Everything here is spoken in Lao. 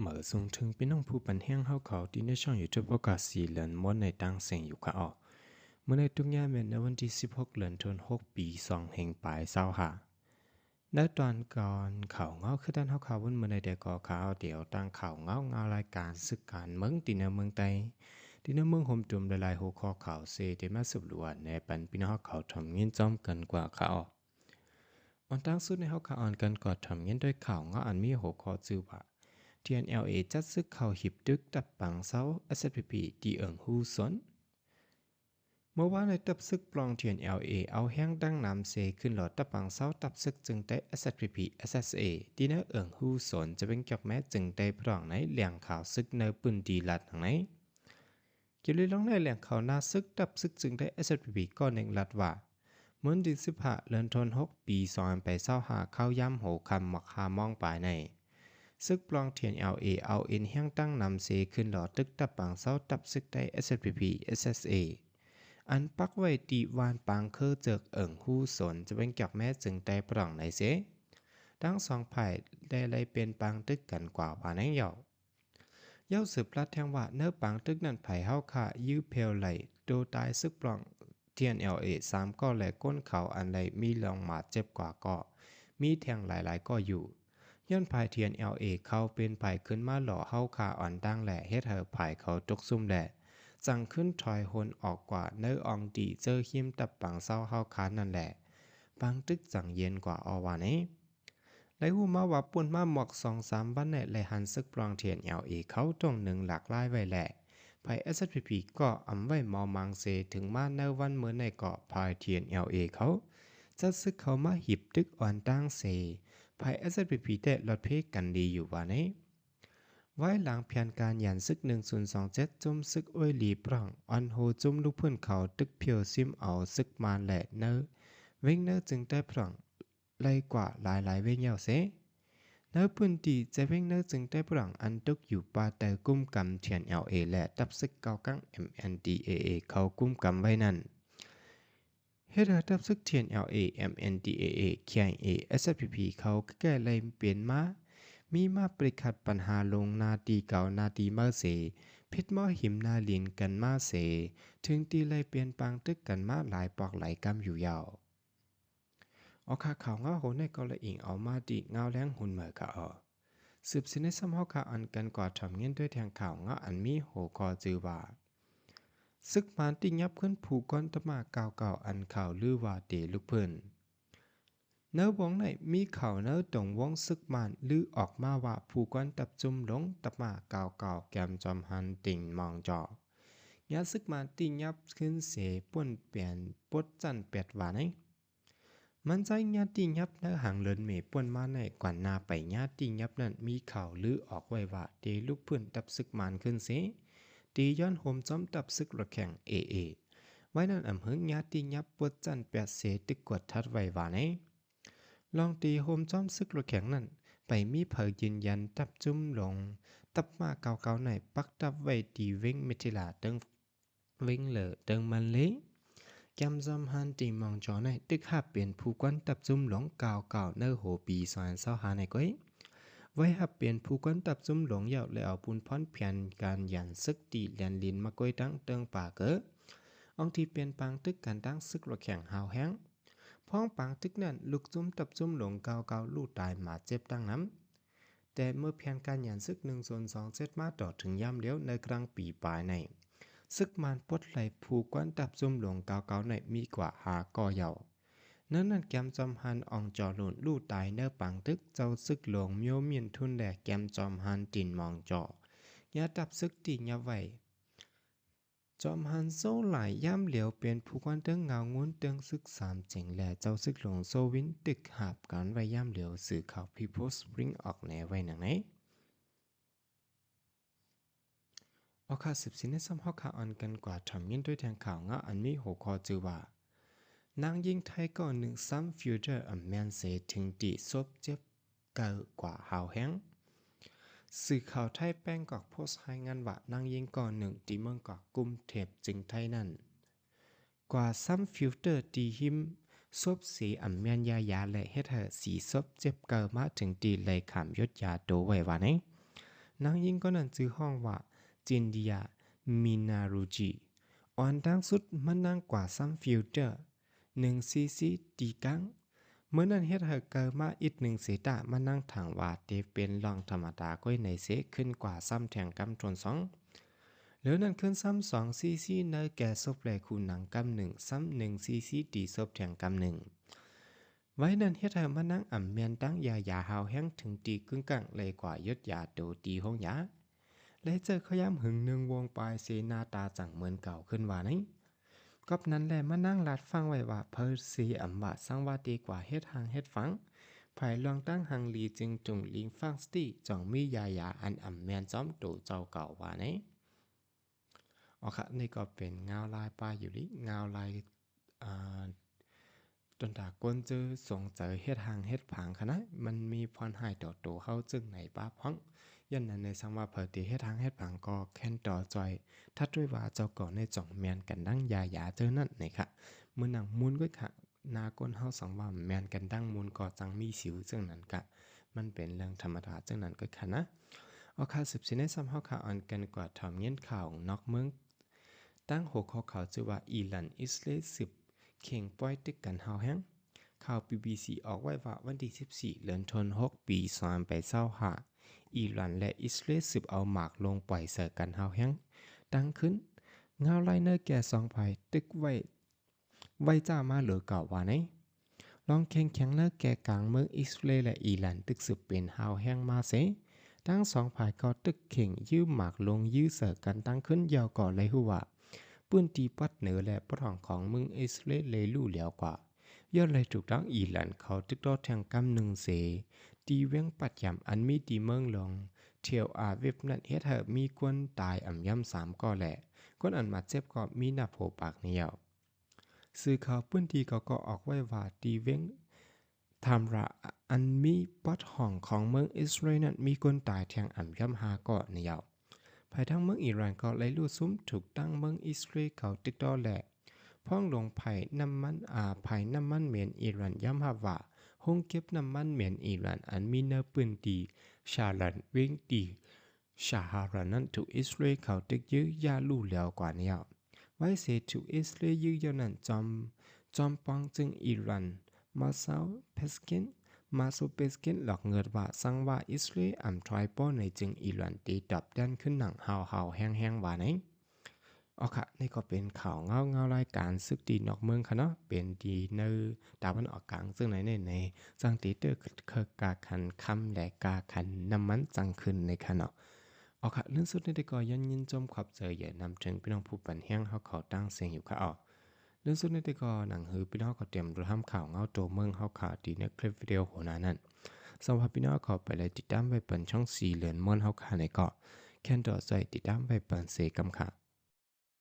ເໝີສົ່ງເຖິງພີ່ນ້ອງຜູ້ປັນແຮງເຮົາເຂົາ ທີ່ໃນຊ່ອງຢູທູບພອດຄາສສີເລີນມ່ວນໃນຕ່າງແສງຢູ່ຄະເອາະ. ມື້ໃນຕຸກຍາແມ່ນໃນວັນທີສິບຫົກ ເດືອນທັນວາ ຫົກ ປີສອງພັນຊາວຫ້າ. ໃນຕອນກ່ອນເຂົ້າເງົາຄືກັນເຮົາເຂົ້າວັນມື້ໃນແຕ່ກໍຄະເອາະ ດຽວຕັ້ງເຂົ້າເງົາເງົາລາຍການສຶກການເມືອງທີ່ໃນເມືອງໃຕ້ ທີ່ໃນເມືອງໂຮມຕຸມຫຼາຍໆຫົວຂໍ້ຂ່າວເສ ທີ່ມາສະຫຼວນແນະປັນພີ່ນ້ອງເຮົາເຂົາທ່ອນຍິນພ້ອມກັນກວ່າຄະເອາະ. ອັນຕາງສຸດໃນເຮົາຄະອອນກັນກໍທຳເງິນດ້ວຍຂ່າວເງາະອັນມີຫົວຂໍ້ຊື່ວ່າ TNLA ຈັດຊຶກເຂົ້າຮີບຕຶກຕັບປາງເຊົາ SSPP ທີ່ເອີ່ງຫູສນ. ເມື່ອວານໃນຕັບຊຶກປລອງ TNLA ເອົາແຮງຕັ້ງນຳເຊຂຶ້ນຫຼໍ່ຕັບປາງເຊົາ ຕັບຊຶກເຊິ່ງໃຕ້ SSPP SSA ທີ່ໃນເອີ່ງຫູສນ ຈະເປັນຈອກແມ້ເຊິ່ງໃຕ້ພຣອງໃນແຫຼ່ງຂ່າວຊຶກໃນພື້ນທີ່ລັດທາງໃນ. ກ່ຽວເລື່ອງໃນແຫຼ່ງຂ່າວໜ້າຊຶກ ຕັບຊຶກເຊິ່ງໃຕ້ SSPP ກໍເໜັງລັດວ່າ ມື້ວັນທີສິບຫ້າ ເດືອນທັນວາ ຫົກ ປີສອງພັນຊາວຫ້າ ເຂົ້າຍາມຫົວຄ່ຳໝົດຫ້າໂມງປາຍໃນ ຊຶກປລອງ TNLA ເອົາເອັນແຮງຕັ້ງນຳເຊຂຶ້ນຫຼໍ່ຕຶກຕັບປາງເຊົາ ຕັບຊຶກໃຕ້ SSPP SSA ອັນປັກໄວ້ທີ່ວານປາງເຄີເຈິກເອີ່ງຫູສນ ຈະເປັນຈອກແມ້ເຊິ່ງໃຕ້ພຣອງໃນເຊ ທັງສອງຝ່າຍໄດ້ໄລ່ເປັນປາງຕຶກກັນກວ່າວ່າໃນເຍົາ. ເຍົາສືບລັດແທງວ່າ ໃນປາງຕຶກນັ້ນ ຝ່າຍເຮົາຂ້າຢື້ແຜ່ວໄຫຼໂຕຕາຍຊຶກປລອງ TNLA ສາມກໍ ແລະ ຄົນເຂົາອັນໄດ້ມີລອງບາດເຈັບກວ່າກໍມີແທງຫຼາຍໆກໍຢູ່ ຍ້ອນຝ່າຍ TNLA ເຂົາເປັນຝ່າຍຂຶ້ນມາຫຼໍ່ເຮົາຂ້າອ່ອນດັງ ແລະ ເຮັດໃຫ້ຝ່າຍເຂົາຕົກຊຸ່ມ ແລະ ຈັ່ງຂຶ້ນຖອຍຫົນອອກກວ່າໃນອ່ອງທີ່ເຈີຮິມຕັບປາງເຊົາເຮົາຂ້ານັ້ນ ແລະ ປາງຕຶກຈັ່ງເຢັນກວ່າ ອອກວ່າໃນ. ໄດ້ຮູ້ມາວ່າ ປົນມາໝອກສອງສາມວັນແລ້ວ ໄດ້ຫັນຊຶກປລອງ TNLA ເຂົາຕົງໜຶ່ງຫຼາກຫຼາຍໄວ້ແລ້ວ ຝ່າຍ SSPP ກໍອຳໄວ້ເມົາມັງເຊ ເຖິງມາໃນວັນມື້ໃນກໍ ຝ່າຍ TNLA ເຂົາຈັດຊຶກເຂົ້າມາຮີບຕຶກອ່ອນຕາງເຊ ຝ່າຍ SSPP ແຕ່ລອດເພກັນດີຢູ່ວ່າໃນ. ວາຍຫຼັງແຜນການຫຍັນຊຶກ ໜຶ່ງສູນສອງເຈັດ ຈຸ້ມຊຶກໂອຍຫຼີປຣອງ ອ່ອນໂຮຈຸ້ມລູກພື້ນເຂົາຕຶກພຽວຊິມເອົາຊຶກມານ ແລະ ໃນເວັງເນີເຊິ່ງໃຕ້ພຣອງ ໄລ່ກວ່າຫຼາຍໆເວັງເຍົາເຊ ໃນພື້ນທີ່ໃຈເວັງເນີເຊິ່ງໃຕ້ພຣອງ ອັນຕົກຢູ່ພາຍໃຕ້ກຸມກຳ TNLA ແລະ ຕັບຊຶກເກົ່າກັງ MNDAA ເຂົາກຸມກຳໄວ້ນັ້ນ ເຮັດໃຫ້ຕັບຊຶກ TNLA MNDAA KIA SSPP ເຂົາແກ່ໄລ່ເປັນມາ ມີມາປະຕິຂັດບັນຫາລົງໜ້າທີ່ເກົ່າໜ້າທີ່ໃໝ່ເສ ຜິດໝໍຫິມໜ້າຫຼິ້ນກັນມາເສ ເຖິງທີ່ໄລ່ປ່ຽນປາງຕຶກກັນມາຫຼາຍປອກຫຼາຍກຳຢູ່ເຍົາ. ອອກຂ່າວເງົາຫົວໃນກໍລະອີງເອົາມາທີ່ເງົາແລງຮຸນເໝີກະອອ ສືບເສຍໃນຊ້ຳເຮົາຄາອັນກັນກວ່າທຳເງິນດ້ວຍແທງຂ່າວເງົາອັນມີຫົວຂໍ້ຊື່ວ່າ ຊຶກມານຕິຫຍັບຂຶ້ນຜູ້ກວນຕະມາເກົ່າເກົ່າອັນຂ່າວລືວ່າເຕລຸກຟື້ນ. ໃນວົງໃນມີຂ່າວໃນຕົງວົງຊຶກມານລືອອກມາວ່າ ຜູ້ກວນຕັບຈຸ້ມຫຼົງຕະມາເກົ່າເກົ່າ ແກມຈອມຮັນ ຕິງມອງຈໍ ຍາຊຶກມານຕິຫຍັບຂຶ້ນເສ ປ່ນແປນປົດຈັນແປດວ່າໃນ. ມັນໃຊ້ຍາຕິຫຍັບໃນຫາງເລີນເມປ່ນມາໃນ ກ່ອນໜ້າໄປຍາຕິຫຍັບນັ້ນ ມີຂ່າວລືອອກໄວ້ວ່າ ເຕລຸກຟື້ນຕັບຊຶກມານຂຶ້ນເສ ເຕຍ້ອນໂຮມຊ້ອມຕັບຊຶກລະແຂ່ງ ເອເອ ໄວ້ນັ້ນອຳເຫິງຍາຕິຫຍັບປົດຈັນແປດເສ ຕຶກກວດທັດໄວ້ວ່າໃນ. ລອງເຕໂຮມຊ້ອມຊຶກລະແຂ່ງນັ້ນ ໄປມີເຜີຍຢືນຢັນຕັບຈຸ້ມຫຼົງ ຕັບມາເກົ່າເກົ່າໃນ ປັກດັບໄວ້ທີ່ເວັງມິທິລາເຕີງ ເວັງເລີເຕີງມັນເລ ແກມຈອມຮັນ ຕິງມອງຈໍໃນ ຕຶກຮັບເປັນຜູ້ກວນຕັບຈຸ້ມຫຼົງເກົ່າເກົ່າໃນຫົວປີສອງພັນຊາວຫ້າໃນກ້ອຍ ໄວ້ຮັບເປັນຜູ້ກວນຕັບຈຸ້ມຫຼົງເຍົາ ແລະ ເອົາບຸນພອນແຜນການຫຍັນຊຶກທີ່ແລ່ນລິນມາກ້ອຍຕັ້ງເຕີງປາເກີ ອອງທີ່ເປັນປາງຕຶກກັນຕັ້ງຊຶກລະແຂ່ງຮາວແຮງ ພ້ອມປາງຕຶກນັ້ນ ລູກຈຸ້ມຕັບຈຸ້ມຫຼົງເກົ່າເກົ່າ ລູກຕາຍໝາດເຈັບຕັ້ງນຳ. ແຕ່ເມື່ອແຜນການຫຍັນຊຶກໜຶ່ງສູນສອງເຈັດມາຕໍ່ເຖິງຍາມດຽວໃນກາງປີປາຍໃນ ຊຶກມານປົດໄລ່ຜູ້ກວນຕັບຈຸ້ມຫຼົງເກົ່າເກົ່າໃນມີກວ່າຫ້າກໍເຍົາ. ໃນນັ້ນແກມຈອມຮັນ ອອງຈໍລຸນ ລູກຕາຍໃນປາງຕຶກ ເຈົ້າຊຶກຫຼົງມຽວມິນທຸນ ແລະ ແກມຈອມຮັນ ຕິນມອງຈໍ ຍາຕັບຊຶກທີ່ຫຍັບໄວ້ ຈອມຮັນ ໂຊຫຼາຍ ຍາມຫຼຽວເປັນຜູ້ກວນເຕີງເງົາງຸນເຕີງຊຶກສາມເຈັງ ແລະ ເຈົ້າຊຶກຫຼົງ ໂຊວິນ ຕຶກຮາບການໄວ້ຍາມຫຼຽວ ສື່ຂ່າວ People's Spring ອອກແນໄວ້ໜັງໃນ. ອອກຂ່າວສືບສີໃນຊ້ຳເຮົາຄາອ່ອນກັນກວ່າທຳຍິນດ້ວຍແທງຂ່າວເງົາອັນມີຫົວຂໍ້ຊື່ວ່າ ນາງຍິງໄທກໍໜຶ່ງຊ້ຳຟິວເຕີອຳແມ່ນເສເຖິງຕີສົບເຈັບ ເກີກວ່າຮາວແຮງ. ສື່ຂ່າວໄທແປງກອກໂພສລາຍງານວ່າ ນາງຍິງກໍໜຶ່ງທີ່ເມືອງກອກ ກຸງເທບ ເຈີງໄທນັ້ນ ກວ່າຊ້ຳຟິວເຕີທີ່ຫິມສົບເສອຳແມ່ນຢາຢາ ແລະ ເຮັດໃຫ້ສີສົບເຈັບເກີມາເຖິງທີ່ໄລ່ຂ້າມຢຸດຢາໂຕໄວ້ວ່າໃນ. ນາງຍິງຄົນນັ້ນຊື່ຮ້ອງວ່າ ຈິນເດຍ ມິນາຣູຈິ. ອ່ອນຕາງສຸດ ມະນາງກວາດຊ້ຳຟິວເຕີ ໜຶ່ງຊີຊີ ຕີກາງ. ມື້ນັ້ນເຮັດໃຫ້ເກີດມາອິດໜຶ່ງເສຍຕາ ມະນາງຖາມວ່າເຕເປັນເລື່ອງທຳມະດາກ້ອຍໃນເຊ ຂຶ້ນກວາດຊ້ຳແທງກຳໂທນສອງ. ເຫຼືອນັ້ນຂຶ້ນຊ້ຳສອງຊີຊີ ໃນແກ່ສົບແລຄູໜັງກຳໜຶ່ງ ຊ້ຳໜຶ່ງຊີຊີ ຕີສົບແທງກຳໜຶ່ງ. ໄວນັ້ນເຮັດໃຫ້ມະນາງອຳແມ່ນຕັ້ງຢາຢາຮາວແຮງ ເຖິງຕີກຶ້ງກັງ ແລະກວ່າຢຸດຢາໂຕຕີໂຮງຢາ ແລະເຈີເຂົ້າຢາມຫຶງໜຶ່ງວົງປາຍເສ ໜ້າຕາຈັ່ງເໝືອນເກົ່າຂຶ້ນວ່າໃນ. ກັບນັ້ນແລະ ມະນາງລາດຟັງໄວ້ວ່າ ເພີເຊອຳວ່າ ສັງວ່າເຕກວ່າເຮັດຮ່າງເຮັດຝັງ ພາຍຫຼວງຕັ້ງຫັງຫຼີຈຶ່ງທຸງລິງຟັງສະຕິ ຈ່ອງມີຢາຢາອັນອຳແມ່ນຈອມໂຕເຈົ້າເກົ່າວ່າໃນ. ເອົາຄະ ນີ້ກໍເປັນງາວລາຍປ້າຢູ່ລີ ງາວລາຍ ອ່າ ຕົນຕາກົນຈື່ສົງເຈີເຮັດຮ່າງເຮັດຝັງຄະນະ ມັນມີພອນຮ້າຍຕໍ່ໂຕເຮົາຈຶ່ງໃນປ້າພອງ. ຍ້ອນນັ້ນໃນສັງວ່າເພີເຕເຮັດຮ່າງເຮັດຝັງກໍແຄ້ນຕໍ່ຈ່ອຍ ຖ້າດ້ວຍວ່າເຈົ້າກໍໃນຈ່ອງແມ່ນກັນດັ່ງຢາຢາເຈີນັ້ນໃນຄະ ມື້ນັງມູນກ້ອຍຄະ ໜ້າກົ້ນເຮົາສັງວ່າແມ່ນກັນດັ່ງມູນກໍຈັ່ງມີສິວ ເຊິ່ງນັ້ນກະມັນເປັນເລື່ອງທຳມະດາ ເຊິ່ງນັ້ນກໍຄະນະ. ເອົາຄະ ສືບເສຍໃນຊ້ຳເຮົາຄະ ອ່ອນກັນກວ່າຖອມຍິນຂ່າວນອກເມືອງ ຕັ້ງຫົວຂໍ້ຂ່າວຊື່ວ່າ ອີຣານ ອິສຣາເອລສືບເຄັ່ງປ່ອຍຕຶກກັນຮ້າວແຮງ. ຂ່າວ ບີບີຊີ ອອກໄວ້ວ່າ ວັນທີສິບສີ່ ເດືອນໂທນຫົກ ປີສອງພັນຊາວຫ້າ ອີຣານ ແລະ ອິສຣາເອລສືບເອົາໝາກລົງປ່ອຍໃສ່ກັນຮ້າວແຮງຕັ້ງຂຶ້ນ. ງາວລາຍເນີແກ່ສອງຝ່າຍຕຶກໄວ້ ໄວຈ້າມາເຫຼືອເກົ່າວ່າໃນ. ລອງເຄັ່ງແຂງເນີແກ່ກາງເມືອງອິສຣາເອລ ແລະ ອີຣານຕຶກສືບເປັນຮ້າວແຮງມາເສ. ທັງສອງຝ່າຍກໍຕຶກເຄັ່ງຢືມໝາກລົງຢື້ໃສ່ກັນຕັ້ງຂຶ້ນ. ຢາວກໍໄດ້ຮູ້ວ່າ ພື້ນທີ່ປັດເໜືອ ແລະ ປັດຫ້ອງຂອງເມືອງອິສຣາເອລໄດ້ຫຼຸດແຫຼວກວ່າ ຍ້ອນໄດ້ຖືກທາງອີຣານເຂົາຕຶກຕໍ່ແທງກຳໜຶ່ງເສ. ທີ່ວຽງປັດຢາມອັນມີທີ່ເມືອງຫຼວງເທລອາວິບນັ້ນ ເຮັດໃຫ້ມີຄົນຕາຍອຳຍ່ອມສາມກໍ ແລະ ຄົນອັນບາດເຈັບກໍມີນັບຫົກປາກແນວ. ສື່ຂ່າວພື້ນທີ່ເຂົາກໍອອກໄວ້ວ່າ ທີ່ວຽງທາມຣາ ອັນມີປັດຫ້ອງຂອງເມືອງອິສຣາເອລນັ້ນ ມີຄົນຕາຍແທງອຳຍ່ອມຫ້າກໍໃນເຍົາ. ພາຍທາງເມືອງອີຣານກໍໄດ້ຮູ້ຊຸມຖືກທາງເມືອງອິສຣາເອລເຂົາຕິດຕໍ່ ແລະ ພອງຫຼວງໄພນ້ຳມັນ ອາ ໄພນ້ຳມັນເໝັນອີຣານຍອມຮັບວ່າ ໂຮງເກັບນ້ຳມັນເໝັນອີຣານ ອັນມີໃນພື້ນທີ່ຊາຣານ ເວັງຕີ ຊາຮາຣານນັ້ນ ຖືກອິສຣາເອລເຂົາຕຶກຢື້ຢ່າງຫຼຸດແຫຼວກວ່າແນວ. ໄວເສຖືກອິສຣາເອລຢື້ເຍົານັ້ນ ຈອມ ຈອມປອງຈຶ່ງອີຣານ ມາຊາວ ເພສກິນ ມາຊາວ ເພສກິນ ຫຼອກເງິດວ່າ ສັງວ່າອິສຣາເອລອຳຖອຍປ້ອນໃນ ຈຶ່ງອີຣານຕີຕອບແທນຂຶ້ນໜັງຫ້າວໆແຮງໆວ່າໃນ. ເອົາຄະ ນີ້ກໍເປັນຂ່າວງາວ ງາວລາຍການສຶກທີ່ນອກເມືອງຄະເນາະ ເປັນທີ່ໃນຕາວັນອອກກາງ ເຊິ່ງໃນ ໃນ ໃນ ຈັ່ງຕີເຕີເຄີກກາຄັນຄຳ ແລະ ກາຄັນນ້ຳມັນຈັ່ງຂຶ້ນໃນຄະເນາະ. ເອົາຄະ ເລື່ອງສຸດນີ້ແຕ່ກໍຢ້ານຍິນຊົມຂອບໃຈຢ່ານຳເຖິງພີ່ນ້ອງຜູ້ປັນແຮງເຮົາເຂົ້າຕັ້ງເສັງຢູ່ຄະເອົາ. ເລື່ອງສຸດນີ້ແຕ່ກໍໜັງຫືພີ່ນ້ອງກໍຕຽມຮັບຂ່າວງາວໂຕເມືອງເຮົາຄະ ທີ່ໃນຄລິບວິດີໂອຫົວໜ້ານັ້ນ. ສຳລັບພີ່ນ້ອງເຂົ້າໄປແລະຕິດຕາມໄວ້ເປັນຊ່ອງສີເຫຼືອງມ່ວນເຮົາຄະໃນກໍ ແຄ້ນຕໍ່ຊ່ອຍຕິດຕາມໄວ້ເປັນເສກຳຄະ.